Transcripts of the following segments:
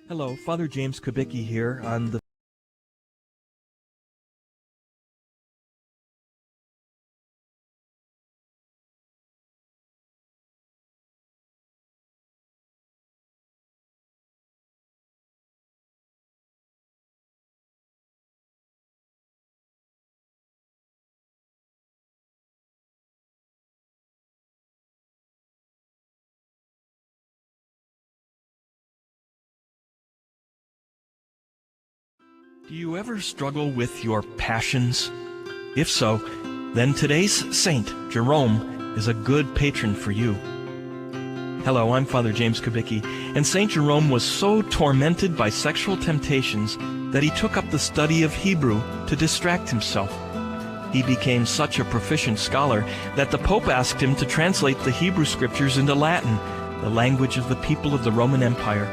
Hello, Father James Kubicki here on the Do you ever struggle with your passions? If so, then today's saint, Jerome, is a good patron for you. Hello, I'm Father James Kubicki, and St. Jerome was so tormented by sexual temptations that he took up the study of Hebrew to distract himself. He became such a proficient scholar that the Pope asked him to translate the Hebrew scriptures into Latin, the language of the people of the Roman Empire.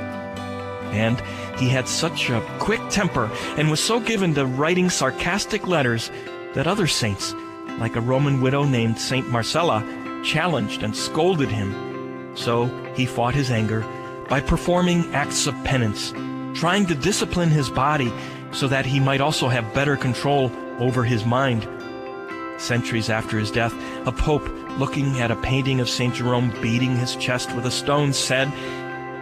And he had such a quick temper and was so given to writing sarcastic letters that other saints, like a Roman widow named Saint Marcella, challenged and scolded him. So he fought his anger by performing acts of penance, trying to discipline his body so that he might also have better control over his mind. Centuries after his death, a pope, looking at a painting of St. Jerome beating his chest with a stone, said,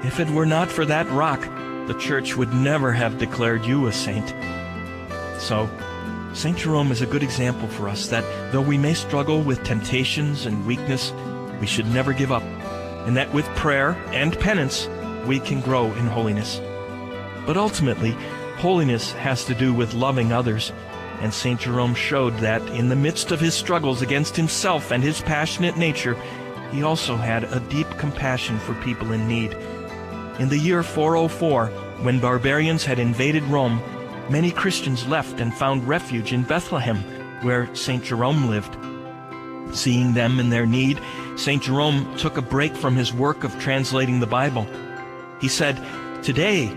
"If it were not for that rock, the church would never have declared you a saint." So, St. Jerome is a good example for us that though we may struggle with temptations and weakness, we should never give up, and that with prayer and penance, we can grow in holiness. But ultimately, holiness has to do with loving others, and St. Jerome showed that in the midst of his struggles against himself and his passionate nature, he also had a deep compassion for people in need. In the year 404, when barbarians had invaded Rome, many Christians left and found refuge in Bethlehem, where St. Jerome lived. Seeing them in their need, St. Jerome took a break from his work of translating the Bible. He said, "Today,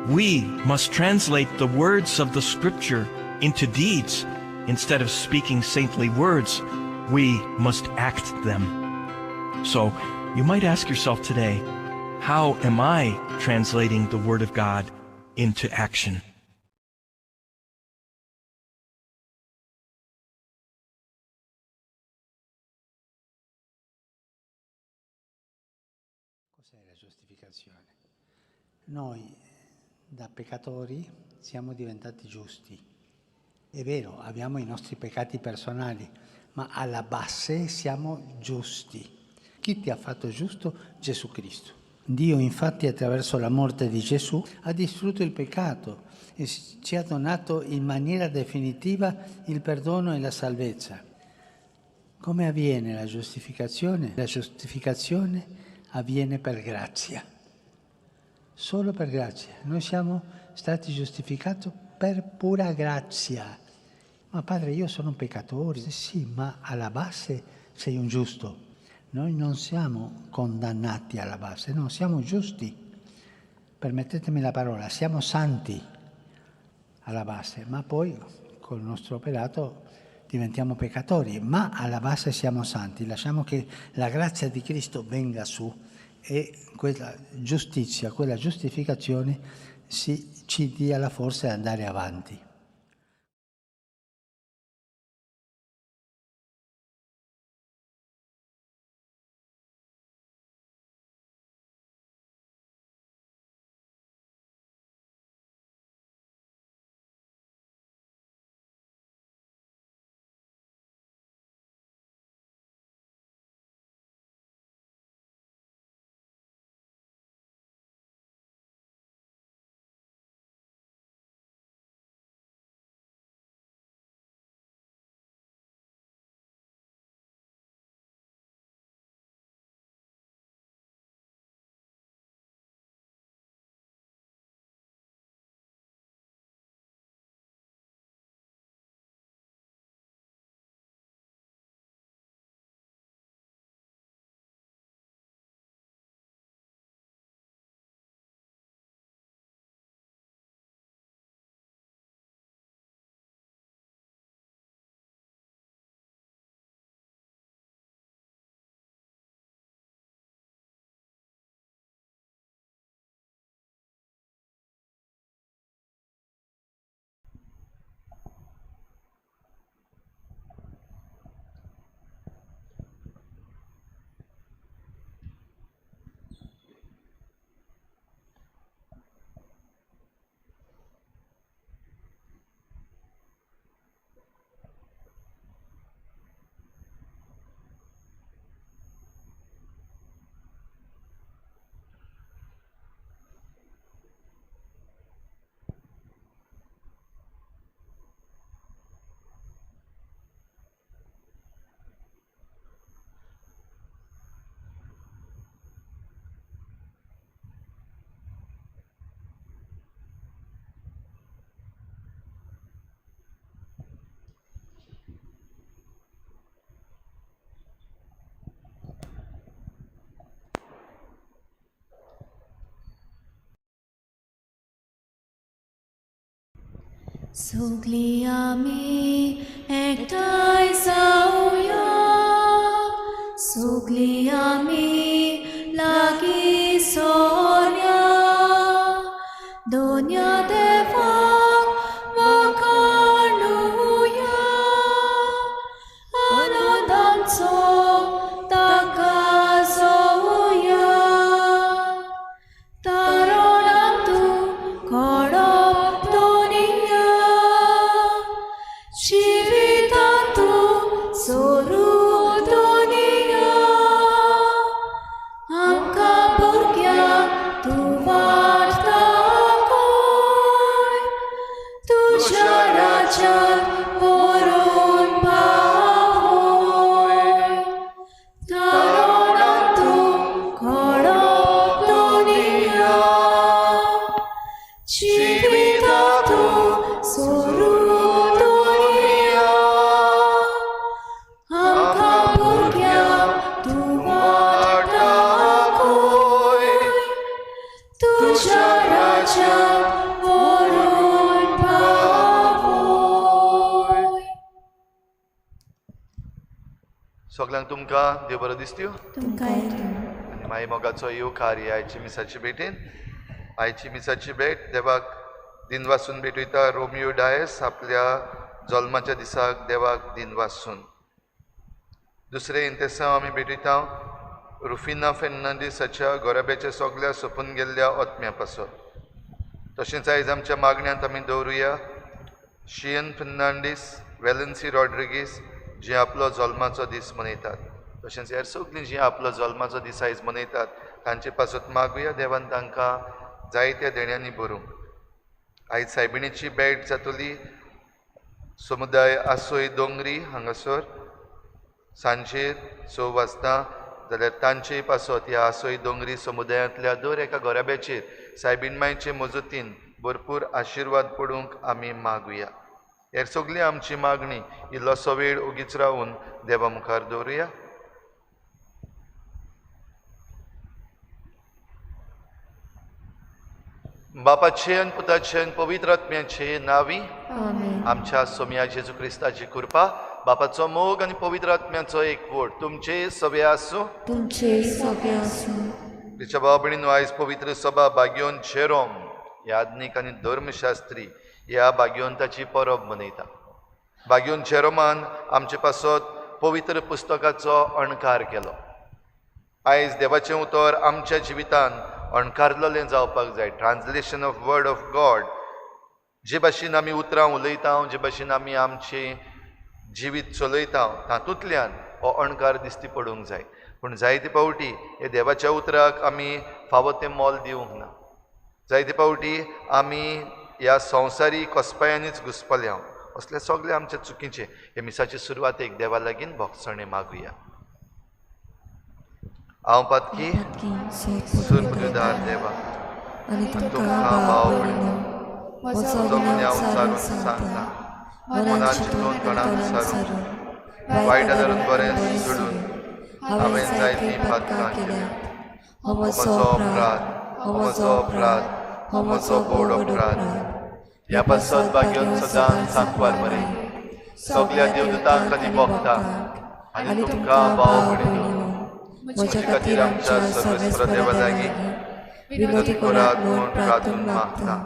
we must translate the words of the Scripture into deeds. Instead of speaking saintly words, we must act them." So, you might ask yourself today, how am I translating the Word of God into action? Cos'è la giustificazione? Noi, da peccatori, siamo diventati giusti. È vero, abbiamo i nostri peccati personali, ma alla base siamo giusti. Chi ti ha fatto giusto? Gesù Cristo. Dio infatti attraverso la morte di Gesù ha distrutto il peccato e ci ha donato in maniera definitiva il perdono e la salvezza. Come avviene la giustificazione? La giustificazione avviene per grazia, solo per grazia. Noi siamo stati giustificati per pura grazia. Ma padre, io sono un peccatore. Sì, ma alla base sei un giusto. Noi non siamo condannati alla base, no, siamo giusti. Permettetemi la parola, siamo santi alla base, ma poi col nostro operato diventiamo peccatori, ma alla base siamo santi. Lasciamo che la grazia di Cristo venga su e quella giustizia, quella giustificazione ci dia la forza di andare avanti. सगलीं आमी एकठांय जावया, सगलीं आमी लागीं सोरया, दोन्या देवाक वाखाणुया, आनंदाचो ताका जोवया, तारणांतू कोणप दोनिया, जिवितांतू सोरू दोनिया, आमकां भुरग्यांक तूं वाट दाखय, तुज्या राज्यांत व्हरून पावय, तारणांतू कोणप दोनिया, जिवितांतू सोरू दोनिया, आमकां भुरग्यांक तूं वाट दाखय, तुज्या राज्यांत व्हरून पावय. सगल्यांक तुमकां देव बरो दिसत्यो तुमकांय तूं. आनी माई मोगाचो येवकार ही आयची मिसाची भेटेन. आयची मिसाची भेट देवाक दिनवासून भेटयता रोमियो डायस आपल्या जल्माच्या दिसाक देवाक दिनवासून. दुसरें इंतेसांव आमी भेटयता रुफिना फेर्नांडीस हाच्या गोराब्याच्या सगल्या सोंपून गेल्ल्या ओत्म्या पासत. तशेंच आयज आमच्या मागण्यांत आमी दवरुया शियन फेर्नांडीस, वेलन्सी रॉड्रिगीस जे आपलो जल्माचो दीस मनयतात. तशेंच हेर सगळीं जीं आपलो जल्माचो दीस आयज मनयतात तांचे पासत मागुया देवान तांकां जायत्या देण्यांनी भरूंक. आयज सायबिणीची भेट जातली समुदाय आसोय दोंगरी हांगासर सांजेर 6 वाजता, जाल्यार तांचे पासत ह्या आसोय दोंगरी समुदायांतल्या दर एका घराब्याचेर सायबीण मायचे मजतीन भरपूर आशिर्वाद पडूंक आमी मागुया. हेर सगळी आमची मागणी इल्लोसो वेळ ओगीच रावून देवा मुखार दवरुया. बापाचे आनी पुताचे आनी पवित्र आत्म्याचे नांवी आमेन. आमच्या सोम्या जेजू क्रिस्ताची कृपा, बापाचो मोग आनी पवित्र आत्म्याचो एकवट तुमचे सगळे आसूं. तुमचे सगळे आसूं. तिच्या भाव भयणींनो, आयज पवित्र सभा बाग्योन जेरोम याज्ञीक आनी धर्मशास्त्री ह्या बाग्योंताची परब मनयता. बाग्योन जेरोमान आमचे पासत पवित्र पुस्तकाचो अणकार केलो. आयज देवाचें उतर आमच्या जिवितान अणकारलेलें जावपाक जाय. Translation of word of God. जे भाशेन आमी उतरां उलयता, जे भाशेन आमी आमचें जिवीत चलयता, तातूंतल्यान हो अणकार दिश्टी पडूंक जाय. पूण जायते फावटी हे देवाच्या उतराक आमी फावो तें मोल दिवंक ना. जायते फावटी आमी ह्या संवसारी कसपायांनीच घुसपल्या. असले सगळे आमचे चुकीचे. हे मिसाचे सुरवातेक देवा लागीं भोगसणें मागुया. हांव पातकी सुरपुदार देवा, आनी तुमकां भाव भयणींनो, म्हजो गुन्यांव सारून सांगता, मनान चिंतून तणान सारून, वायट धरून बरें सोडून हांवें जायतीं पातकां केल्यांत. हो म्हजो अपराध, हो म्हजो अपराध, हो म्हजो व्हड अपराध. ह्या पासत भाग्योन सदां सांकवार मरे सगल्या देवदूतांक आनी भक्तांक आनी तुमकां भाव भयणींनो, म्हजे खातीर आमच्या सर्वेस्पर देवा लागीं विनंती करात म्हूण प्रार्थून मागता.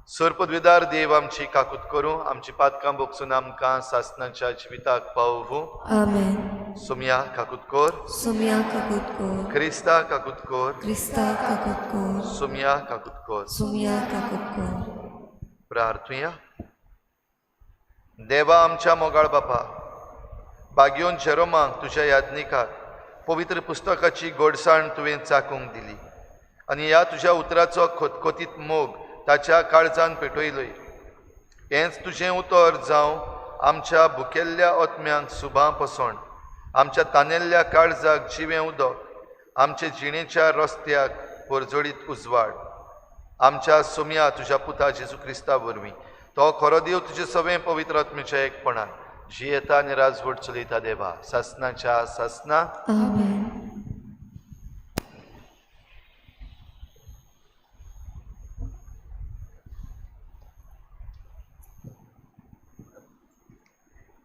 सरपदविदार देव आमची काकूत करूं, आमची पातकां भोगसून आमकां सासणाच्या जिविताक पावोवं. आमेन. सुमया काकूत कर, सुमया काकूत कर, क्रिस्ता काकूत कर, क्रिस्ता काकूत कर, सुमया काकूत कर. सुमया काकूत कर. प्रार्थुया. देवा आमच्या मोगाळ बापा, बाग्योन जेरोमाक तुज्या याज्ञिकाक पवित्र पुस्तकाची गोडसाण तुवें चाकूंक दिली आनी ह्या तुज्या उतराचो खोतखोतीत मोग ताच्या काळजान पेटयलोय. हेंच तुजें उतर जावं आमच्या भुकेल्ल्या ओत्म्यांक सुबां पसण, आमच्या तानेल्ल्या काळजाक जिवें उदक, आमचे जिणेच्या रस्त्याक परजळीत उजवाड. आमच्या सोम्या तुज्या पुता जेजू क्रिस्ता वरवीं, तो खरो देव तुजे सगळें पवित्र आत्म्याच्या एकपणान जियेता आनी राजवट चलयता देवा सासनाच्या सासना. आमेन.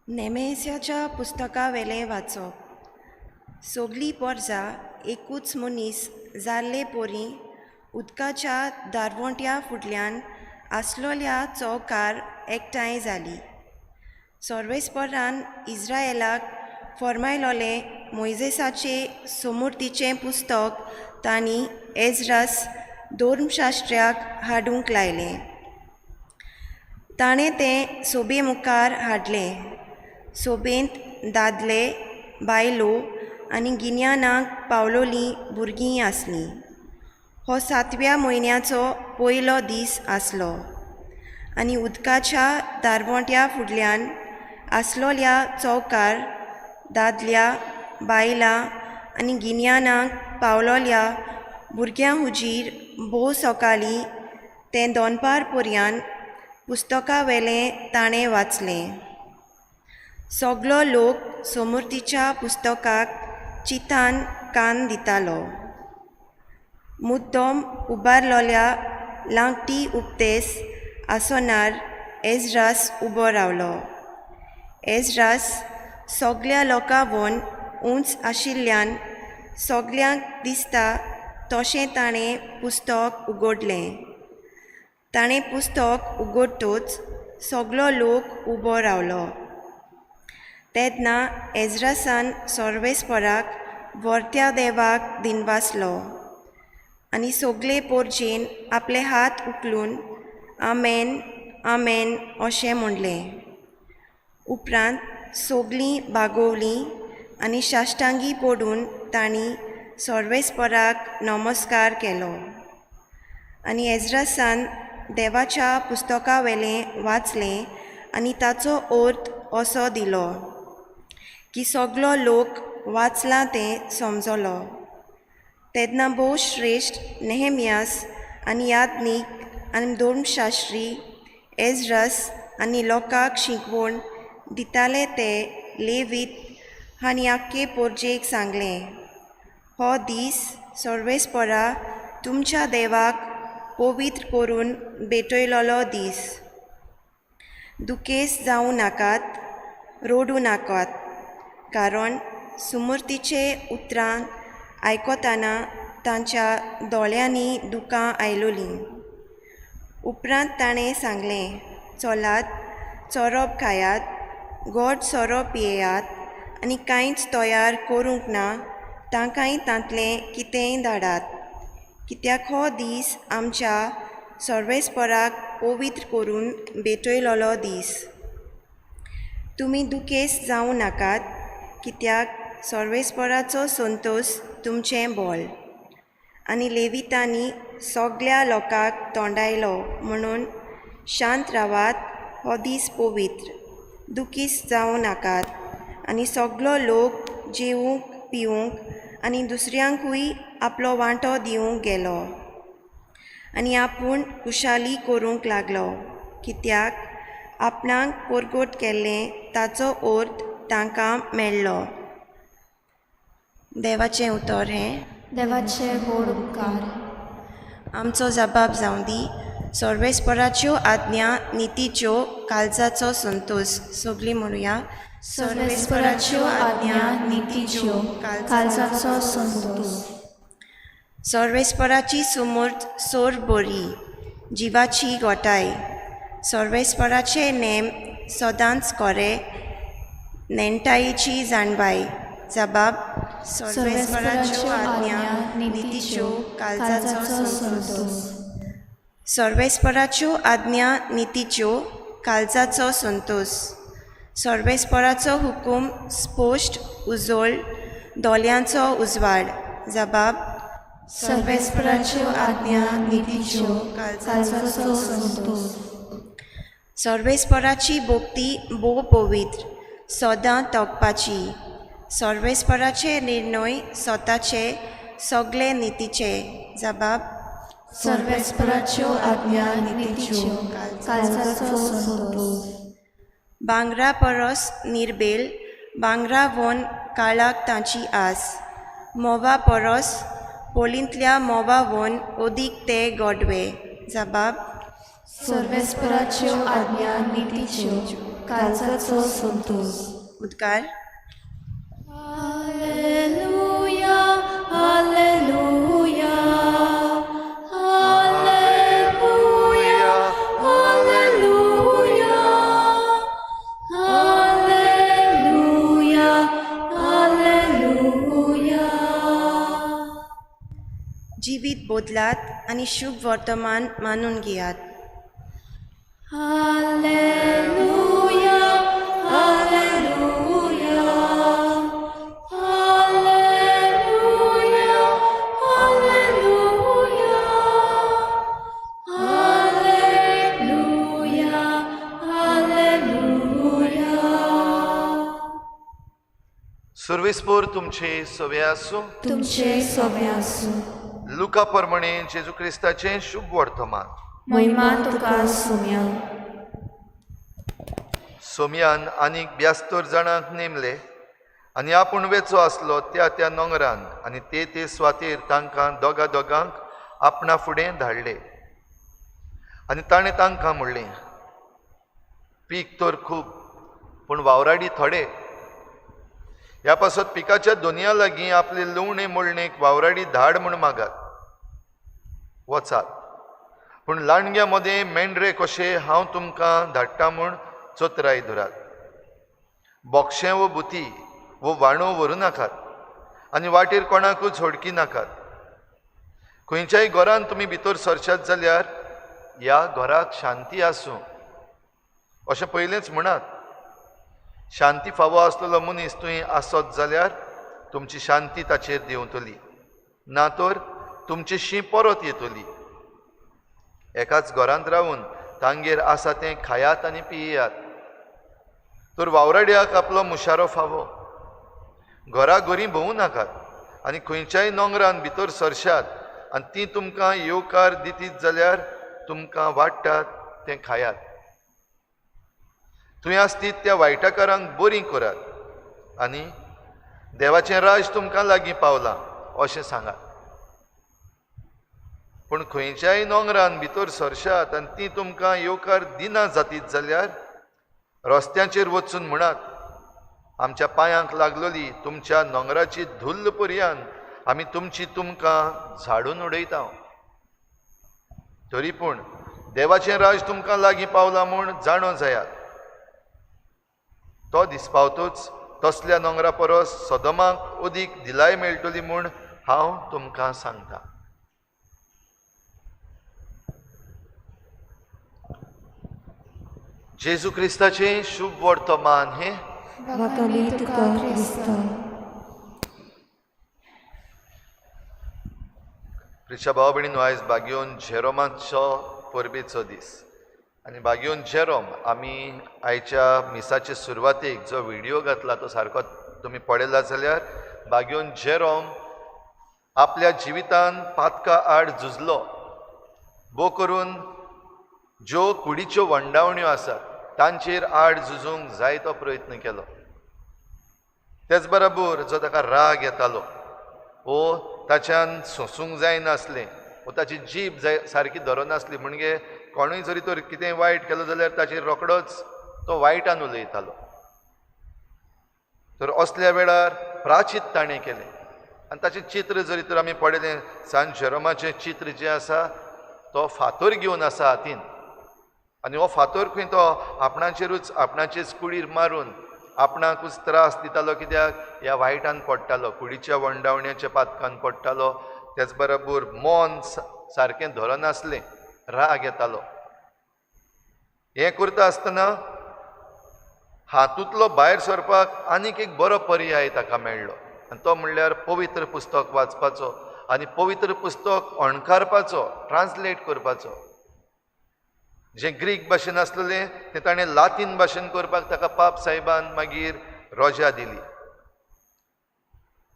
नेमेस्याच्या पुस्तकावेलें वाचप. सोगली पोरजा एकूच मनीस जाल्ले पोरी उदकाच्या दारवोंट्या फुडल्यान आसलोल्या चौकार एकठांय जाली. सोर्वेस्परान इज्रायलाक फॉर्मायलोलें मोयजेसाचें सोमुर्तीचें पुस्तक तांणी एज्रास धर्मशास्त्र्याक हाडूंक लायलें. ताणें तें सोबे मुखार हाडलें. सोबेंत दादले, बायलो आनी गिन्यानाक पावलोलीं भुरगीं आसलीं. हो सातव्या म्हयन्याचो पयलो दीस आसलो आनी उदकाच्या दारवोंट्या फुडल्यान आसलोल्या चौकार दादल्या, बायलां आनी गिन्यानाक पावलोल्या भुरग्यां हुजीर भोव सकाळीं तें दोनपार पर्यान पुस्तका वेलें ताणें वाचलें. सगलो लोक सोमुर्तीच्या पुस्तकाक चिंतान कान दितालो. मुद्दम उबारलोल्या लांकटी उपदेस आसनार एज्रास उबो रावलो. एज्रास सगल्या लोकां वन उंच आशिल्ल्यान सगल्यांक दिसता तशें ताणें पुस्तक उगडलें. ताणें पुस्तक उगडटच सगलो लोक उबो रावलो. तेन्ना एज्रासान सोर्वेस्पराक व्हरत्या देवाक दिनवासलो आनी सगले पोरजेन आपले हात उखलून आमेन आमेन अशें म्हणलें. उपरांत सगलीं बागोवलीं आनी साश्टांगी पडून तांणी सोर्वेस्पराक नमस्कार केलो आनी एज्रासान देवाच्या पुस्तका वेलें वाचलें आनी ताचो अर्थ असो दिलो की सगलो लोक वाचलां तें समजलो. तेन्ना भोव श्रेश्ठ नेहेमियास आनी याज्ञीक आनी धर्मशास्त्री एज्रास आनी लोकांक शिकवण दिताले ते लेवीत हांणी आख्खे पोरजेक सांगलें, हो दीस सर्वेस्परा तुमच्या देवाक पवित्र करून भेटयलोलो दीस. दुखेस जावं नाकात, रडूं नाकात, कारण सुमूर्तीचे उतरां आयकतना तांच्या दोळ्यांनी दुकां आयलोलीं. उपरांत ताणें सांगलें, चलात चोरोप खायात, गोड सोरो पियेयात आनी कांयच तयार करूंक ना तांकांय तांतलें कितेंय धाडात, कित्याक हो दीस आमच्या सर्वेस्पराक पवित्र करून भेटयलोलो दीस. तुमी दुखेस जावं नाकात, कित्याक सर्वेस्पराचो संतोस तुमचें बोल. आनी लेवितांनी सगल्या लोकांक तोंडायलो म्हणून शांत रावात, हो दीस पवित्र, दुखीस जावं नाकात. आनी सगलो लोक जेवूंक पिवूंक आनी दुसऱ्यांकूय आपलो वांटो दिवंक गेलो आनी आपूण खुशाली करूंक लागलो, कित्याक आपणाक परगट केल्लें ताचो अर्थ तांकां मेळ्ळो. देवाचें उतर हें. देवाचे व्हड उपकार. आमचो जबाब जावं दी सर्वेस्पराच्यो आज्ञा नितीच्यो काळजाचो संतोस. सगलीं म्हणुया, सर्वेस्पराच्यो आज्ञा नितीच्यो काळजाचो संतोस. सर्वेस्पराची सुमूर्त सोर बरी जिवाची गोटाय. सर्वेस्पराचे नेम सदांच कोरे नेणटायेची जाणवाय. जबाब, सर्वेस्पराच्यो आज्ञा नितीच्यो काळजाचो संतोस. सर्वेस्पराच्यो आज्ञा नितीच्यो काळजाचो संतोस. सर्वेस्पराचो हुकूम स्पश्ट उजळ दोळ्यांचो उजवाड. जबाब, सर्वेस्पराच्यो आज्ञा नितीच्यो काळजाचो संतोस. सर्वेस्पराची भक्ती भोव पवित्र सदां तोखपाची. सर्वेस्पराचे निर्णय स्वताचे सगळे नितीचे. जबाब, सर्वेस्पराच्यो आज्ञा नितीच्यो काळजाचो संतोस. भांगरा परस निर्बेल भांगरा वन काळाक तांची आस. मोवा परस पोलींतल्या मोवा वन अदीक ते गोडवे. जबाब, सर्वेस्पराच्यो आज्ञा नितीच्यो काळजाचो संतोष. उद्गार. Alleluia, Alleluia, Alleluia, Alleluia, Alleluia, Alleluia. जिवीत बदलात आनी शुभ वर्तमान मानून घेयात. Alleluia, Alleluia, Alleluia, Alleluia, Alleluia, Alleluia. सुर्विसपूर तुमचे सवे आसूं. तुमचे सवे आसूं. लुका प्रमाणे जेजू क्रिस्ताचें शुभ वर्तमान. महिमा तुका सोम्या. सोमयान आनीक 72 जाणांक नेमले आनी आपूण वेचो आसलो त्या त्या नोंगरान आनी ते ते स्वातेर तांकां दोगा दोगांक आपणा फुडें धाडले. आनी ताणें तांकां म्हणलें, पीक तर खूब पूण वावराडी थोडे. ह्या पासत पिकाच्या दोनया लागीं आपले लुवणे मोडणेक वावराडी धाड म्हूण मागात. वचात, पूण लांडग्या मदें मेंढरे कशे हांव तुमकां धाडटा म्हूण चतराय धरात. बोक्षें वो बुती वो वाणो व्हरूं नाकात आनी वाटेर कोणाकूच होडकी नाकात. खंयच्याय घरान तुमी भितर सरशात जाल्यार ह्या घराक शांती आसूं अशें पयलेंच म्हणात. शांती फावो आसलेलो मनीस तुवें आसत जाल्यार तुमची शांती ताचेर देंवतली, ना तर तुमची शी परत येतली. एकाच घरांत रावून तांगेर आसा तें खायात आनी पियात. तर वावराड्याक आपलो मुशारो फावो. घरा घरी भोंवू नाकात आनी खंयच्याय नोंगरान भितर सरशात आनी ती तुमकां येवकार दितीत जाल्यार तुमकां वाडटात तें खायात. तुवें आसतीत त्या वायटाकारांक बरीं करात आनी देवाचें राज तुमकां लागीं पावलां अशें सांगात. पूण खंयच्याय नोंगरान भितर सरशात आनी ती तुमकां येवकार दिना जातीत जाल्यार रस्त्यांचेर वचून म्हणात, आमच्या पांयांक लागलोली तुमच्या नोंगराची धुल्ल पर्यान आमी तुमची तुमकां झाडून उडयता. तरी पूण देवाचें राज तुमकां लागीं पावलां म्हूण जाणो जायात. तो दिसपावतूच तसल्या नोंगरा परस सदमाक अदीक दिलाय मेळटली म्हूण हांव तुमकां सांगता. जेजू क्रिस्ताचें शुभ वर्तमान हें. वाखाणी तुका क्रिस्ता. प्रिच्या भाव भयणीनो, आयज बागयोन जेरोमाचो परबेचो दीस आनी बागयोन जेरोम आमी आयच्या मिसाचे सुरवातेक जो व्हिडियो घातला तो सारको तुमी पळयला जाल्यार बागयोन जेरोम आपल्या जिवितान पातका आड झुजलो. भो करून ज्यो कुडीच्यो वंडावण्यो आसात तांचेर आड झुजूंक जायतो प्रयत्न केलो. तेच बरोबर जो ताका राग येतालो वो ताच्यान सोंसूंक जायनासलें वो ताची जीब जाय सारकी धरनासली, म्हणजे कोणूय जरी तर कितें वायट केलो जाल्यार ताचेर रोखडोच तो वायटान उलयतालो. तर असल्या वेळार प्राचीत ताणें केलें आनी ताचें चित्र जरी तर आमी पळयलें, सान जेरोमाचें चित्र जें आसा तो फातर घेवन आसा हातीन आनी हो फातर खंय तो आपणाचेरूच आपणाचेच कुडीर मारून आपणाकूच त्रास दितालो. कित्याक ह्या वायटान पडटालो, कुडीच्या वंडावण्याच्या पातकान पडटालो. तेच बरोबर मन सारकें धरनासलें, राग येतालो. हें करता आसतना हातूंतलो भायर सरपाक आनीक एक बरो पर्याय ताका मेळ्ळो आनी तो म्हणल्यार पवित्र पुस्तक वाचपाचो आनी पवित्र पुस्तक अणकारपाचो, ट्रान्सलेट करपाचो. जें ग्रीक भाशेन आसलेलें तें ताणें लातीन भाशेन करपाक ताका पाप साहेबान मागीर रोजा दिली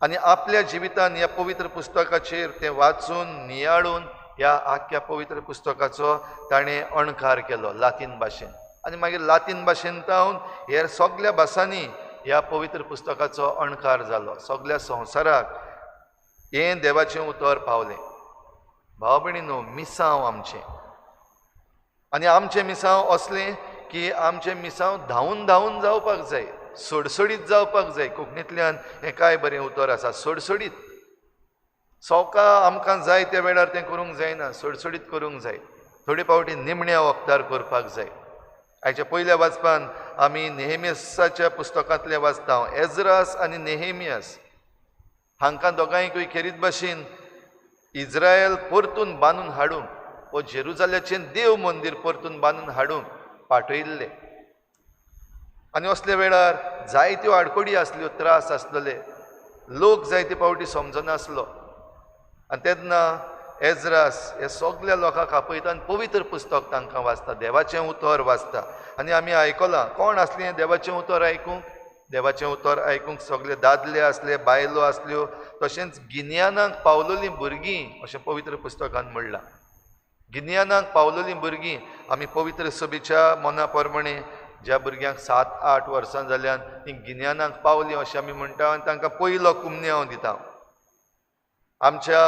आनी आपल्या जिवितान ह्या पवित्र पुस्तकाचेर तें वाचून नियाळून ह्या आख्या पवित्र पुस्तकाचो ताणें अणकार केलो लातीन भाशेन आनी मागीर लातीन भाशेन जावन हेर सगल्या भासांनी ह्या पवित्र पुस्तकाचो अणकार जालो. सगल्या संवसाराक हें देवाचें उतर पावलें. भाव भयणीनो, मिसांव आमचें आनी आमचें मिसांव असलें की आमचें मिसांव धांवून धांवून जावपाक जाय, सोडसोडीत जावपाक जाय. कोंकणींतल्यान हें कांय बरें उतर आसा, सोडसोडीत. सवका आमकां जाय त्या वेळार तें करूंक जायना, सोडसोडीत करूंक जाय. थोडे फावटी निमण्या वखदार करपाक जाय. आयच्या पयल्या वाचपान आमी नेहेमियासाच्या पुस्तकांतलें वाचता. एज्रास आनी नेहेमियास हांकां दोगांयकूय खेरीत भाशेन इज्रायल परतून बांदून हाडूंक वो जेरुजाल्याचें देव मंदीर परतून बांदून हाडूंक पाठयल्ले. आनी असल्या वेळार जायत्यो आडखळी आसल्यो, त्रास आसलेले, लोक जायते फावटी समजनासलो. आनी तेन्ना एज्रास हे सगल्या लोकांक आपयता आनी पवित्र पुस्तक तांकां वाचता, देवाचें उतर वाचता. आनी आमी आयकलां कोण आसलें देवाचें उतर आयकूंक? देवाचें उतर आयकूंक सगळे दादले आसले, बायलो आसल्यो, तशेंच गिन्यानाक पावलेलीं भुरगीं अशें पवित्र पुस्तकान म्हणलां. गिन्यानाक पावलेलीं भुरगीं आमी पवित्र सभेच्या मना प्रमाणे ज्या भुरग्यांक 7-8 वर्सां जाल्यान तीं गिन्यानाक पावलीं अशें आमी म्हणटा आनी तांकां पयलो कुमन्यांव दिता. आमच्या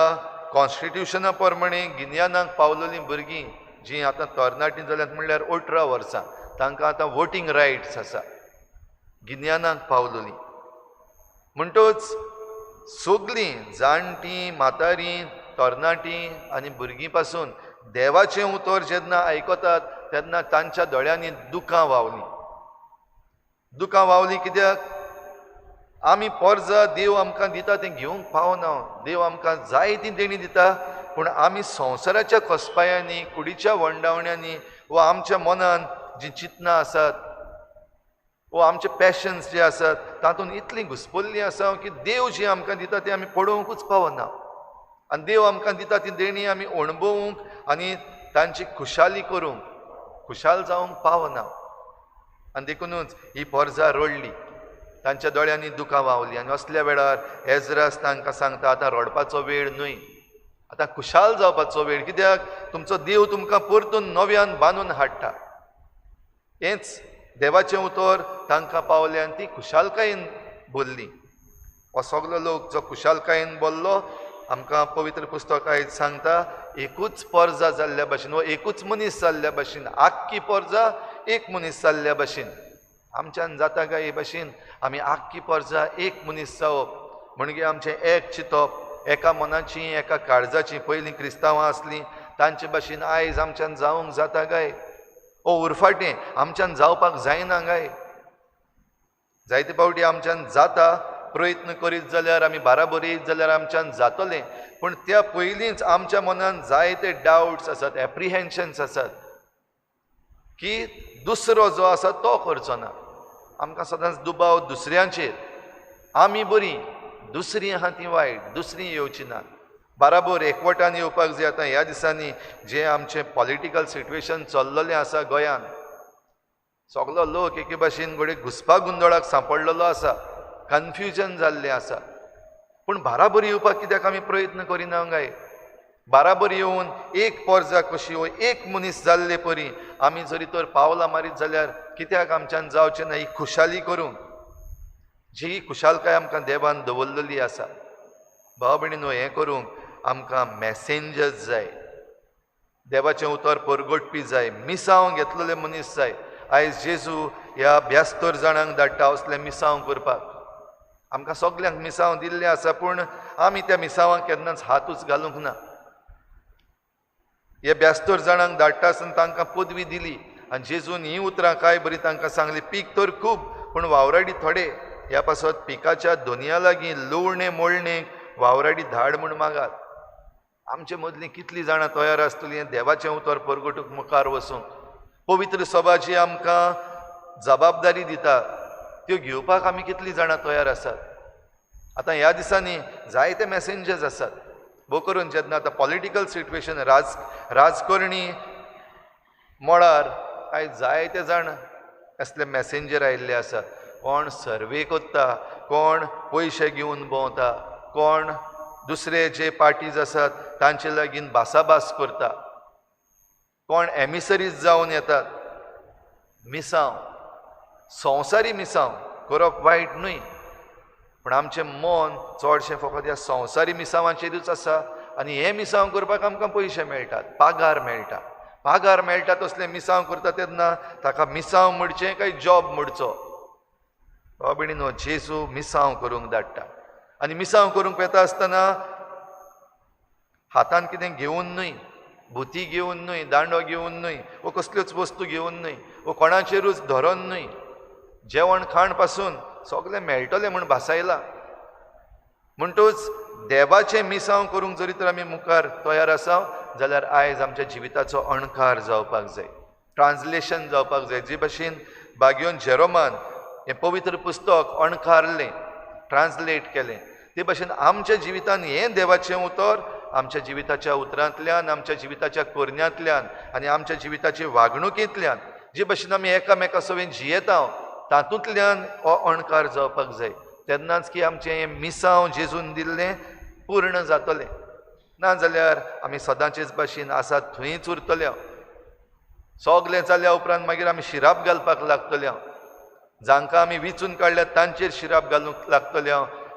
कॉन्स्टिट्युशना प्रमाणे गिन्यानाक पावलेलीं भुरगीं जीं आतां तरणाटीं जाल्यात म्हणल्यार 18 वर्सां, तांकां आतां वोटींग रायट्स आसा. गिन्यानाक पावलेलीं म्हणटच सगलीं जाणटीं, म्हातारीं, तरणाटीं आनी भुरगीं पासून देवाचें उतर जेन्ना आयकतात तेन्ना तांच्या दोळ्यांनी दुकां व्हांवलीं. दुकां व्हांवलीं कित्याक? आमी पोरजा देव आमकां दिता तें घेवंक पावना. देव आमकां जाय ती देणी दिता, पूण आमी संवसाराच्या कसपायांनी, कुडीच्या वंडावण्यांनी वा आमच्या मनान जीं चिंतनां आसात वा आमचे पॅशन्स जे आसात तातूंत इतलीं घुसपल्लीं आसा की देव जी आमकां दिता तें आमी पळोवंकूच पावना. आनी देव आमकां दिता ती देणी आमी अणभवूंक आनी तांची खुशाली करूंक, खुशाल जावंक पावना. आनी देखुनूच ही पोरजा रडली, तांच्या दोळ्यांनी दुकां व्हांवलीं. आनी असल्या वेळार एज्रास तांकां सांगता, आतां रडपाचो वेळ न्हय, आतां खुशाल जावपाचो वेळ. कित्याक? तुमचो देव तुमकां परतून नव्यान बांदून हाडटा. हेंच देवाचें उतर तांकां पावलें आनी ती खुशालकायेन बोल्ली. हो सगलो लोक जो खुशालकायेन बोल्लो, आमकां पवित्र पुस्तक आयज सांगता, एकूच पोरजा जाल्ल्या भाशेन वो एकूच मनीस जाल्ल्या भाशेन, आख्खी पोरजा एक मनीस जाल्ल्या भाशेन. आमच्यान जाता काय हे भाशेन आमी आख्खी पोरजा एक मनीस जावप? म्हणजे आमचें एक चिंतप, एका मनाची, एका काळजाची. पयलीं क्रिस्तांवां आसलीं तांचे भाशेन आयज आमच्यान जावंक जाता काय? ओ उरफाटें आमच्यान जावपाक जायना काय? जायते फावटी आमच्यान जाता, प्रयत्न करीत जाल्यार, आमी बाराबर येयत जाल्यार आमच्यान जातलें. पूण त्या पयलींच आमच्या मनान जायते डावट्स आसात, एप्रिहेन्शन्स आसात की दुसरो जो आसा तो करचो ना. आमकां सदांच दुबाव दुसऱ्यांचेर, आमी बरीं, दुसरीं आहा तीं वायट, दुसरीं येवची ना. बाराबर एकवटान येवपाक जाय. आतां ह्या दिसांनी जें आमचें पॉलिटिकल सिट्युएशन चल्लेलें आसा गोंयांत, सगलो लोक एके भाशेन घडये घुसपा गोंदळाक सांपडलेलो आसा, कन्फ्युजन जाल्लें आसा. पूण बाराबर येवपाक कित्याक आमी प्रयत्न करिना काय? बाराबर येवन एक पोरजा कशी वो एक मनीस जाल्ले परी आमी जरी तर पावलां मारीत जाल्यार कित्याक आमच्यान जावचें ना ही खुशाली करूंक, जी खुशालकाय आमकां देवान दवरलेली आसा. भाव भयणीनो, हें करूंक आमकां मॅसेंजर्स जाय, देवाचें उतर परगटपी जाय, मिसांव घेतलेले मनीस जाय. आयज जेजू ह्या 72 जाणांक धाडटा असलें मिसांव करपाक. आमकां सगल्यांक मिसांव दिल्लें आसा, पूण आमी त्या मिसांवाक केन्नाच हातूच घालूंक ना. हे 72 जाणांक धाडटा आसतना तांकां पदवी दिली आनी जेजून हीं उतरां काय बरी तांकां सांगली, पीक तर खूब पूण वावराडी थोडे, ह्या पासत पिकाच्या दोनया लागीं लुवणें मोळणेक वावराडी धाड म्हूण मागात. आमचे मदलीं कितलीं जाणां तयार आसतलीं देवाचें उतर परगटूंक मुखार वचूंक? पवित्र सभा जी आमकां जबाबदारी दिता त्यो घेवपाक आमी कितलीं जाणां तयार आसात? आतां ह्या दिसांनी जायते मॅसेंजर्स आसात, भोव करून जेन्ना आतां पॉलिटिकल सिट्युएशन, राजकारणी मळार आयज जायते जाण असले मॅसेंजर आयिल्ले आसात. कोण सर्वे करता, कोण पयशे घेवन भोंवता, कोण दुसरे जे पार्टीज आसात तांचे लागीं भासाभास करता, कोण एमिसरीज जावन येतात. मिसांव, संवसारी मिसांव करप वायट न्हय, पूण आमचें मन चडशें फकत ह्या संवसारी मिसांवाचेरूच आसा. आनी हें मिसांव करपाक आमकां पयशे मेळटात, पागार मेळटा. पागार मेळटा तसलें मिसांव करता तेन्ना ताका मिसांव म्हणचें काय जॉब म्हणचो? बाबा भयणीनो, जेजू मिसांव करूंक धाडटा आनी मिसांव करूंक वेता आसतना हातान कितें घेवन न्हय, भुती घेवन न्हय, दांडो घेवन न्हय, वो कसल्योच वस्तू घेवन न्हय, वो कोणाचेरूच धरोन न्हय, जेवण खाण पासून सगळें मेळटलें म्हूण भासायलां. म्हणटूच देवाचें मिसांव करूंक जरी तर आमी मुखार तयार आसा जाल्यार आयज आमच्या जिविताचो अणकार जावपाक जाय, ट्रान्सलेशन जावपाक जाय. जे भाशेन बागयोन जेरोमान हें पवित्र पुस्तक अणकारलें, ट्रान्सलेट केलें, ते भाशेन आमच्या जिवितान हें देवाचें उतर आमच्या जिविताच्या उतरांतल्यान, आमच्या जिविताच्या करण्यांतल्यान आनी आमच्या जिविताचे वागणुकेंतल्यान जे भाशेन आमी एकामेका सवें जियेता तातूंतल्यान हो अणकार जावपाक जाय. तेन्नाच की आमचें हें मिसांव जेजून दिल्लें पूर्ण जातलें, ना जाल्यार आमी सदांचेच भाशेन आसात थंयच उरतले. सगलें जाल्या उपरांत मागीर आमी शिराप घालपाक लागतले, जांकां आमी विचून काडल्यात तांचेर शिराप घालूंक लागतले,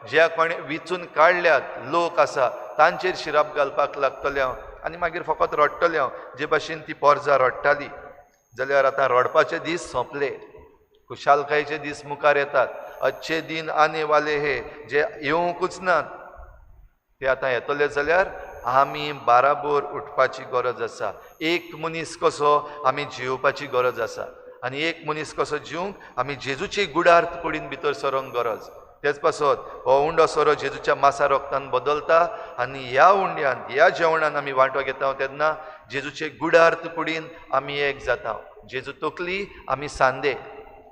ज्या कोणें विचून काडल्यात लोक आसा तांचेर शिराप घालपाक लागतले आनी मागीर फकत रडटले जे भाशेन ती पोरजा रडटाली. जाल्यार आतां रडपाचे दीस सोंपले, खुशालकायेचे दीस मुखार येतात. अच्छे दिन आने वाले हे जे येवंकूच नात ते आतां येतले जाल्यार आमी बाराबोर उठपाची गरज आसा. एक मनीस कसो आमी जियोवपाची गरज आसा आनी एक मनीस कसो जिवंक आमी जेजूची गुडार्थ कुडीन भितर सरोंक गरज. तेच पासत हो उंडो सोरो जेजूच्या मासा रोगतान बदलता आनी ह्या उंड्यान ह्या जेवणान आमी वांटो घेता तेन्ना जेजूचे गुडार्थ कुडीन आमी एक जाता. जेजू तकली आमी सांदे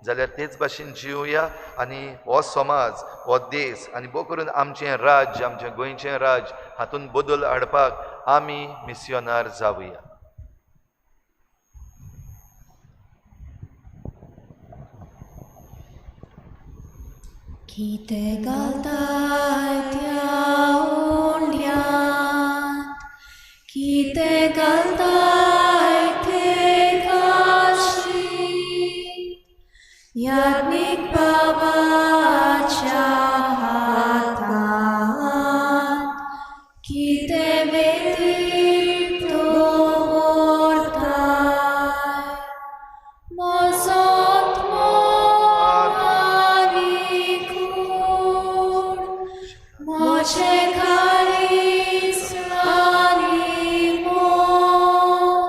जाल्यार तेच भाशेन जिवया आनी हो समाज, हो देश आनी भोव करून आमचें राज्य, आमचें गोंयचें राज्य हातूंत बदल हाडपाक आमी मिसियोनार जावया. कितें घालताय त्या उंड्यांत, कितें घालताय ते काशी, याज्ञीक बाबाच्या हातांत कितें वेदीक दवरताय, म्हजो आत्मो आनी कूड म्हजें काळीज आनी मोग,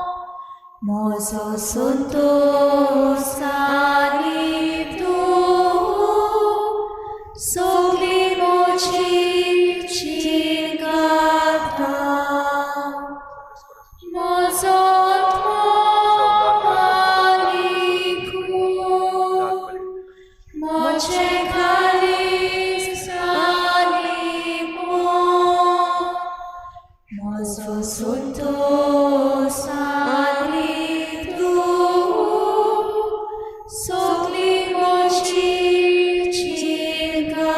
म्हजो संतोस आनी सगली म्हजी चिंता, म्हजो आत्मो आनी कूड म्हजें काळीज आनी मोग, म्हजो संतोस आनी दूख सगली म्हजी चिंता.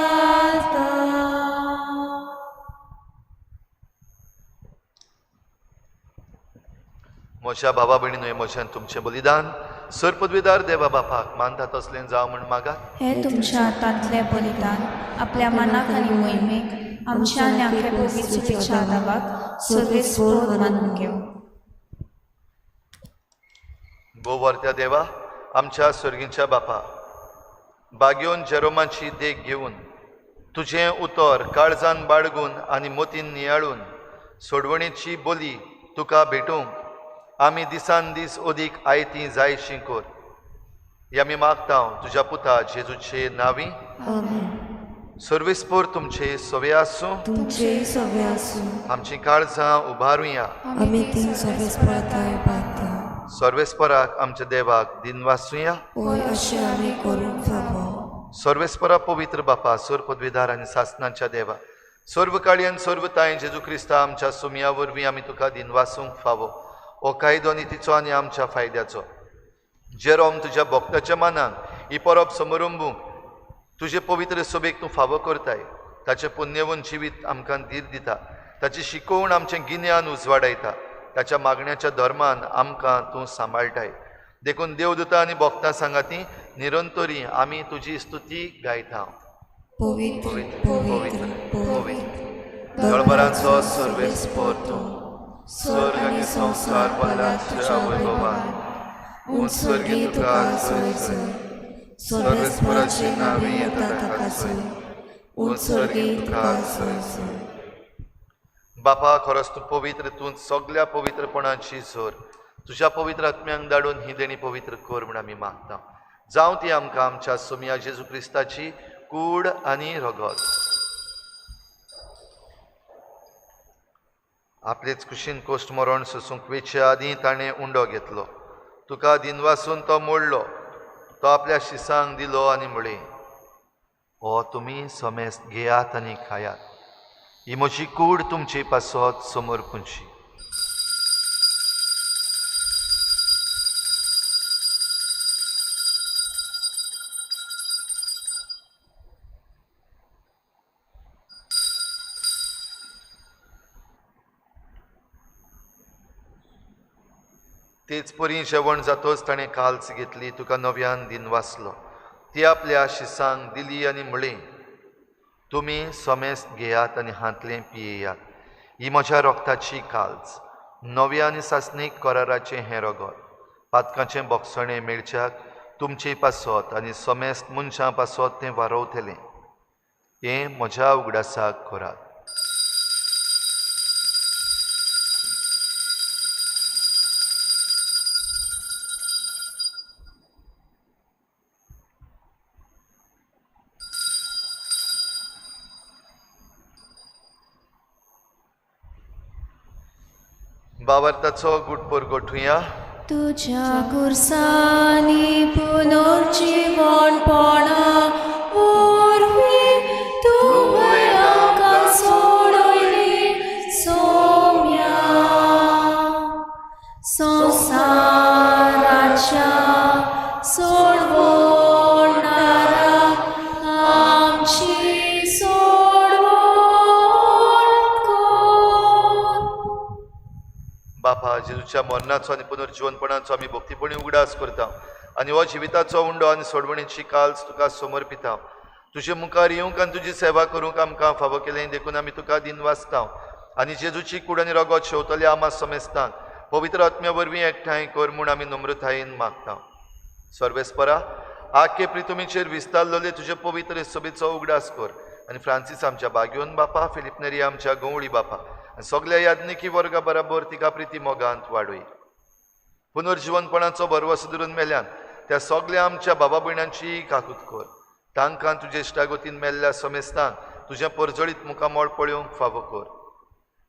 म्हज्या बाबा भयणीनो, म्हज्यान तुमचें बलिदान सर पदवीदार देवा बापाक मानता तसलें जावं म्हूण मागात. हे तुमच्या हातांतलें बलिदान आपल्या मनाक आनी मोहिमेक आमच्या आनी आख्या पवित्र चुकीच्या दावाक सर्वेस्पोर मानून घेवं. भोव वर्त्या देवा, आमच्या सर्गींच्या बापा, बागयोन जेरोमाची देख घेवन तुजें उतर काळजान बाळगून आनी मोतीन नियाळून सोडवणेची बोली तुका भेटूंक आमी दिसान दीस अदीक आयती जायशी कर. हे आमी मागता तुज्या पुता जेजूचे नांवी. सर्वेस्पोर तुमचे सवे आसूं, तुमचे सवे आसूं. आमची काळजां उबारुया, आमी ती सर्वेस्पराताय बांदता. सर्वेस्पराक आमच्या देवाक दिनवासुया. होय अशें आमी करूंक फावो. सर्वेस्परा पवित्र बापा, सर्व पदवीदार आनी सासनाच्या देवा, सर्व काळी आनी सर्व ताय जेजू क्रिस्ता आमच्या सुमया वरवीं आमी तुका दिनवासूंक फावो. हो कायदो नितीचो आनी आमच्या फायद्याचो. जेरोम तुज्या भक्ताच्या मनान ही परब समारंभूंक तुजे पवित्र सभेक तूं फावो करताय. ताचें पुण्यवंत जिवीत आमकां धीर दिता, ताची शिकोवण आमचें गिन्यान उजवाडायता, ताच्या मागण्याच्या धर्मान आमकां तूं सांबाळटाय. देखून देवदूता आनी भक्तां सांगाती निरंतरी आमी तुजी स्तुती गायता. पवित्र पवित्र पवित्र दळबरांचो सर्वेस्पोर तूं, स्वर्ग आनी संवसार भरला तुज्या वैभवान. उंच स्वर्गी तुका सोय सोय, सर्वेस्पराचे नांवे येता ताका सोय, उंच स्वर्गी तुका सोय सोय. बापा, खरोच तूं पवित्र, तूं सगल्या पवित्रपणाची जोर. तुज्या पवित्र आत्म्यांक धाडून ही देणी पवित्र कर म्हूण आमी मागता. जावं ती आमकां आमच्या सोमया जेजू क्रिस्ताची कूड आनी रगत. आपलेच कुशीन कोश्ट मरण सोसूंक वेचे आदीं ताणें उंडो घेतलो. तुका दिनवासून तो मोडलो, तो आपल्या शिसांक दिलो आनी म्हळें, हो तुमी समेस्त घेयात आनी खायात, ही म्हजी कूड तुमचे पासत समर्पूंची. तेच परी जेवण जातोच ताणें काल्स घेतली, तुका नव्यान दिनवासलो, ती आपल्या शिसांक दिली आनी म्हळें, तुमी समेस्त घेयात आनी हांतलें पियेयात, ही म्हज्या रोगताची काल्स, नव्या आनी सासणीक कराराचें हें रगत, पातकाचें बोगसणें मेळच्याक तुमचे पासत आनी समेस्त मनशां पासत तें वारोवतलें. हें म्हज्या उगडासाक करात. बावर्ताचो गुटपोर गोठुया. तुझ्या कुर्सानी पुनर्जीवनपणा वरवीं तुवें आमकां सोडयली सोम्या. संवसाराच्या सोडवणारा आमची सोडवण कर. बापा, जेजूच्या मरणाचो आनी पुनर्जीवनपणाचो आमी भक्तीपणी उगडास करता आनी हो जिविताचो उंडो आनी सोडवणेची काल्स तुका समर्पिता. तुजे मुखार येवंक आनी तुजी सेवा करूंक आमकां फावो केलें देखून आमी तुका दिनवासता आनी जेजूची कूड आनी रगत शेवतले आमा समेस्तांक पवित्र आत्म्या वरवीं एकठांय कर म्हूण आमी नम्रतायेन मागता. सर्वेस्परा, आखे प्रितुमीचेर विस्तारलेले तुजे पवित्र सभेचो उगडास कर आनी फ्रांसीस आमच्या बाग्योन बापा, फिलीप नेरी आमच्या गवळी बापा आनी सगल्या याज्ञिकी वर्गा बराबर तिका प्रिती मोगांत वाडय. पुनर्जीवनपणाचो भरवसो धरून मेल्यान त्या सगल्या आमच्या बाबा भयणांची काकूत कर. तांकां तुजे इश्टागतीन मेल्ल्या समेस्तांक तुजें परजळीत मुखामळ पळोवंक फावो कर.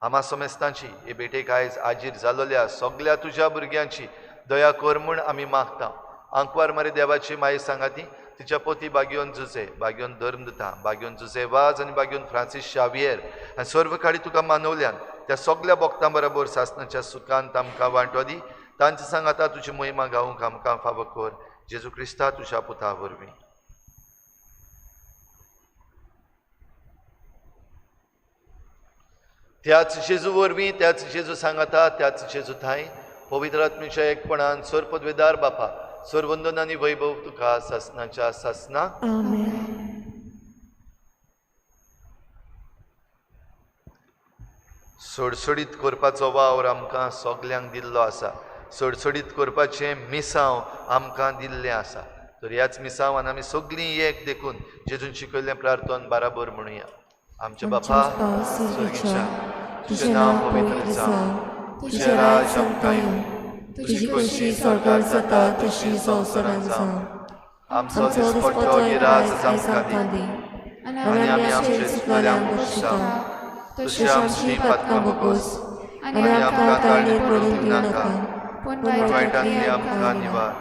आमा समेस्तांची हे भेटेक आयज आजीर जालोल्या सगल्या तुज्या भुरग्यांची दया कर म्हूण आमी मागता. आंकवार मारी देवाची माई सांगाती, तिच्या पोती बाग्योन जुजे, बाग्योन धर्मदुता, बाग्योन जुजे वाज आनी बाग्योन फ्रांसीस शावियर आनी सर्व काडी तुका मानवल्यान त्या सगल्या भक्तां बरोबर सासणाच्या सुखान आमकां वांटो दी. तांचे सांगाता तुजी महिमा गावंक आमकां फावो कर. जेजू क्रिस्ता तुज्या पुता वरवीं. त्याच जेजू वरवीं, त्याच जेजू सांगाता, त्याच जेजू थांय पवित्र आत्म्याच्या एकपणान सर्वपदवेदार बापा, सर्वंदन आनी वैभव तुका सासणाच्या सासना. आमेन. सोडसोडीत करपाचो वावर आमकां सगल्यांक दिल्लो आसा. सोडसोडीत करपाचें मिसांव आमकां दिल्लें आसा. तर ह्याच मिसांवान आमी सगळीं एक देखून जेजून शिकयल्लें प्रार्थन बराबर म्हणुया. आमच्या बापा स्वर्गीच्या, तुजें नांव पवित्र जावं, तुजें राज आमकां येवं, तुजी खोशी स्वर्गार जाता तशी संवसारांत जावं. आमचो दिसपट्टो गिराज आमकां दी आनी आमी आमचे चुकलेल्यांक बक्षिता तशी आमची पातकां भोगोस आनी आमकां ताळणेर पडूंक दिवं नाका, पूण वायटांतली आमकां निवार.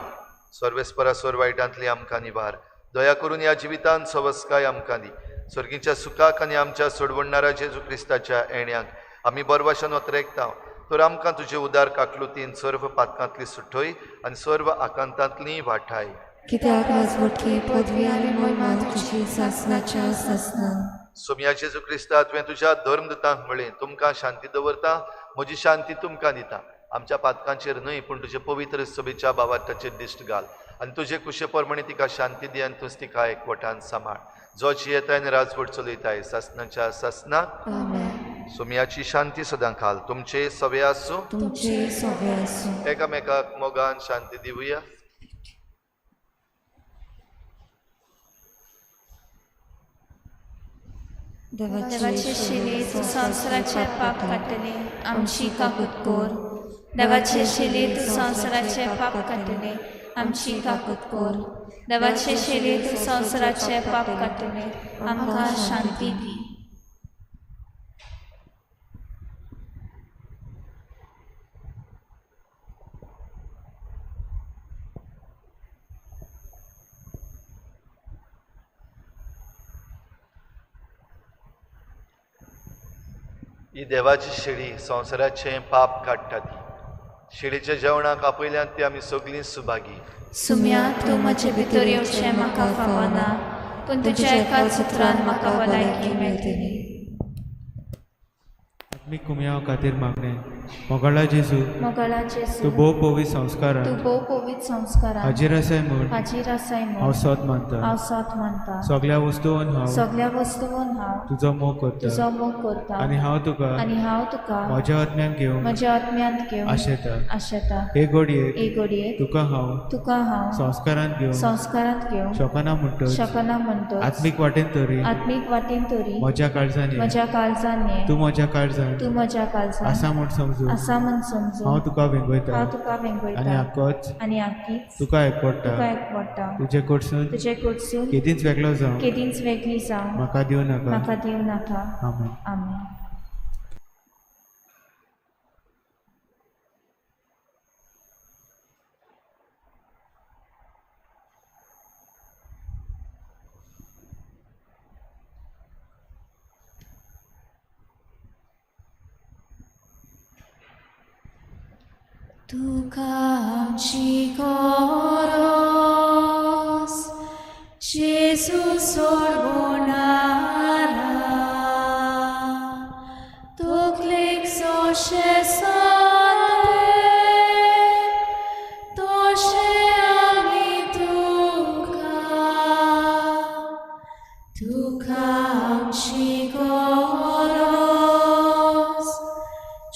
सर्वेस्परा सोर वायटांतली आमकां निवार. दया करून ह्या जिवितांत सवस्काय आमकां दी. स्वर्गीच्या सुखाक आनी आमच्या सोडवणणारा जेजू क्रिस्ताच्या येण्याक आमी बरवाशान ओतरेकता. तर आमकां तुजे उदार काकलुतीन सर्व पातकांतली सुटय आनी सर्व आकांतांतली वाठाय. कित्याक राजवटकी पदवी आनी महिमा तुजी सासणाच्या सासना. सोमया जेजू क्रिस्ता, तुवें तुज्या धर्मदुतांक म्हळें, तुमकां शांती दवरता, म्हजी शांती तुमकां दिता. आमच्या पातकांचेर न्हय पूण तुजे पवित्र सभेच्या बावार्थाचेर दिश्ट घाल आनी तुजे कुशे प्रमाणे तिका शांती दी आनी तूंच तिका एकवटान सांबाळ. जो जियेताय आनी राजवट चलयताय सासणाच्या सासना. आमेन. सोम्याची शांती सदां खाल तुमचे सवे आसूं, तुमचे सवे आसूं. एकामेकाक मोगान शांती दिवया. देवाचे शिले तूं संवसाराचे पाप काडटले, आमची काकूत कोर. देवाचे शिले तूं संवसाराचे पाप काडटले, आमची काकूत कोर. देवाचे शिले तूं संवसाराचे पाप काडटले, आमकां शांती दी. ही देवाची शेळी संवसाराचें पाप काडटा. ती शेळीच्या जेवणाक आपयल्यान ती आमी सगळीं सुभागी. सुम्या तूं म्हजे भितर येवचें म्हाका फावना, पूण तुज्या एकाच उतरान म्हाका भलायकी मेळटली. आत्मीक कुमयाव खातीर मागणें. मोगाळा जेजू, मोगाळा जेजू, तूं भोव पवित्र संस्कारान, तूं भोव पवित्र संस्कारान हाजीर आसाय म्हूण, हाजीर आसाय म्हूण हांव सोद मानता, हांव सोद मानता. सगळ्या वस्तून हांव, सगळ्या वस्तून हांव तुजो मोग करता, तुजो मोग करता. आनी हांव तुका, आनी हांव तुका म्हज्या आत्म्यान घेवन, म्हज्या आत्म्यांत घेवन आशेता, आशेता. हे घडयेक, हे घडयेक तुका हांव, तुका हांव संस्कारांत घेवन, संस्कारांत घेवन शकना म्हणटच, शकना म्हणटच, आत्मीक वाटेन तरी, आत्मीक वाटेन तरी म्हज्या काळजान, म्हज्या काळजान ये, तूं म्हज्या काळजान, तूं म्हज्या काळजान आसा म्हूण समजून, आसा म्हूण समजून हांव तुका वेंगयता, हांव तुका वेंगयता. आनी आकोच, आनी आकीच तुका एकवडटा, तुका एकवडटा. तुजे कडसून, तुजे कडसून केदींच वेगळो जावं, केदींच वेगळी जावं म्हाका दिवं नाका, म्हाका दिवं नाका. आमेन. आमेन. तुका आमची गरज जेजू सोडवणारा, तकलेक जशें सांगलें तशें आमी तुका, तुका आमची गरज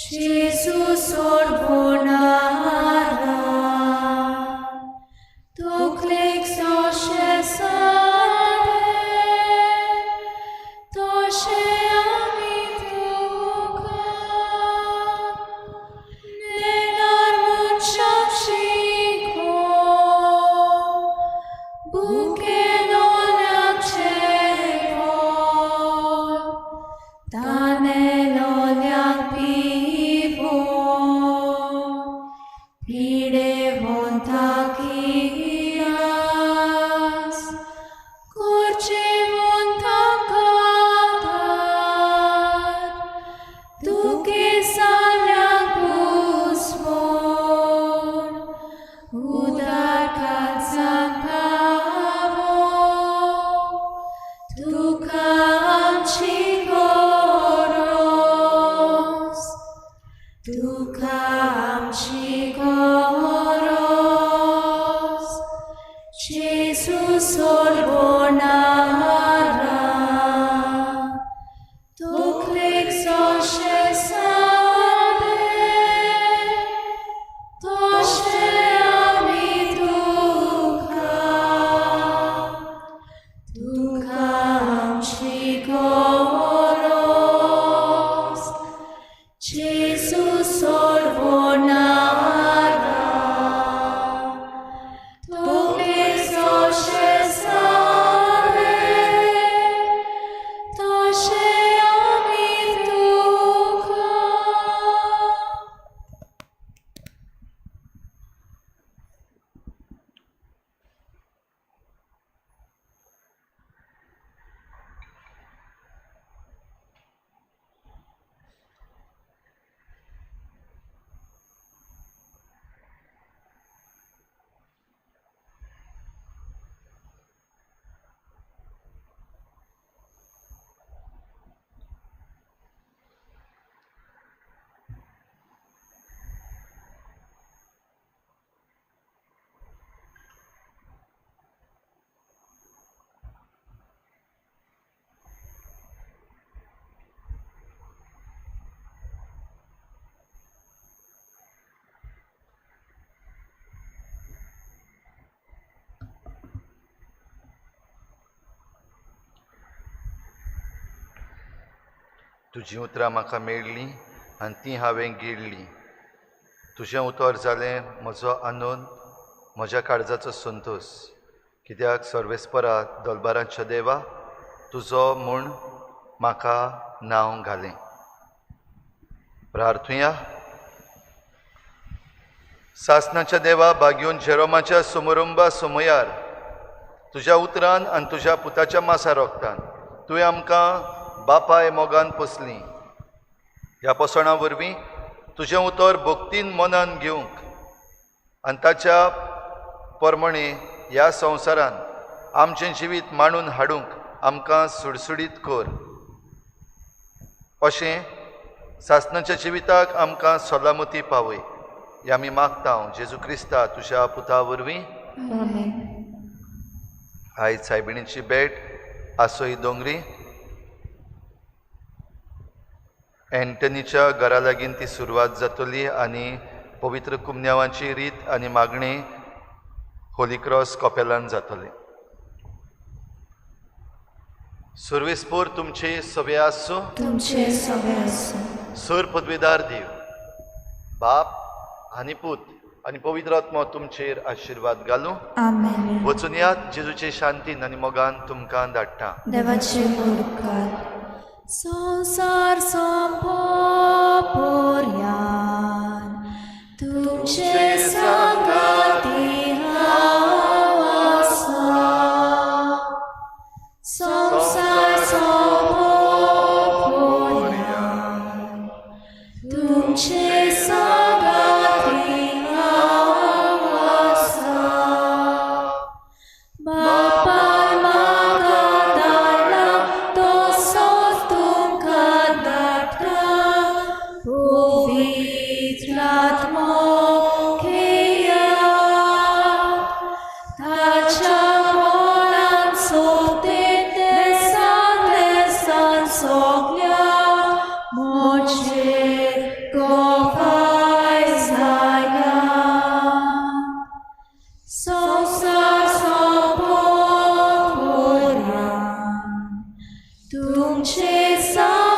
जेजू सोडवणारा, तकलेक जशें सांगलें तशें आमी तुका. नेणार मनशाक शिकोवंक, भुकेलोल्याक जेवण, तानेलोल्याक पिवोवंक, पिडेवंताक इलाज, गरजेवंताक आदार, दुखेस्ताल्यांक पोसवण, उदार काळजाक पावोवंक, तुका आमची गरज, तुका आमची गरज जेजू सोडवणारा, तकलेक जशें सांगलें तशें आमी तुका, तुका आमची गरज जेजू सोडवणारा, तकलेक जशें सांगलें तशें आमी तुका. तुजीं उतरां म्हाका मेळ्ळीं आनी तीं हांवें गिळ्ळीं. तुजें उतर जालें म्हजो आनंद, म्हज्या काळजाचो संतोश. कित्याक सर्वेस्परा दलबारांच्या देवा तुजो म्हूण म्हाका नांव घालें. प्रार्थुया. सासनाच्या देवा, भाग्योन जेरोमाच्या समरंबा समयार तुज्या उतरान आनी तुज्या पुताच्या मासा रोगतान तुवें आमकां बापाय मोगान पोसली. ह्या पोसणां वरवीं तुजें उतर भक्तीन मनान घेवंक आनी ताच्या परमणे ह्या संवसारान आमचें जिवीत मांडून हाडूंक आमकां सुडसुडीत कर. अशें सासनाच्या जिविताक आमकां सलामती पावय हें आमी मागता जेजू क्रिस्ता तुज्या पुता वरवीं. आयज सायबिणीची भेट आसोई दोंगरी एंटनीच्या घरा लागीं ती सुरवात जातली आनी पवित्र कुमन्यावाची रीत आनी मागणी होली क्रॉस कपेलान जातले. सुर्वेस्पोर तुमचे सवे आसूं, तुमचे सवे आसूं. सर पदवेदार देव बाप आनी पूत आनी पवित्र आत्मो तुमचेर आशिर्वाद घालूं. आमेन. वचून यात जेजूचे शांतीन आनी मोगान तुमकां धाडटा. देवाचे उपकार. संवसार सोंपोपर्यान तुमचे सांगाती हांव आसा. संवसार सोंपोपर्यान तुमचे सांगाती हांव आसा. बापान म्हाका धाडला तसोच तुमकां धाडटा पवित्र आत्मो घेयात. ताच्या मोलान सोगते देसान देसान सोगल्या म्हजेर गोवाय जाया. संवसार सोंपोपर्यान तुमचे सांगाती.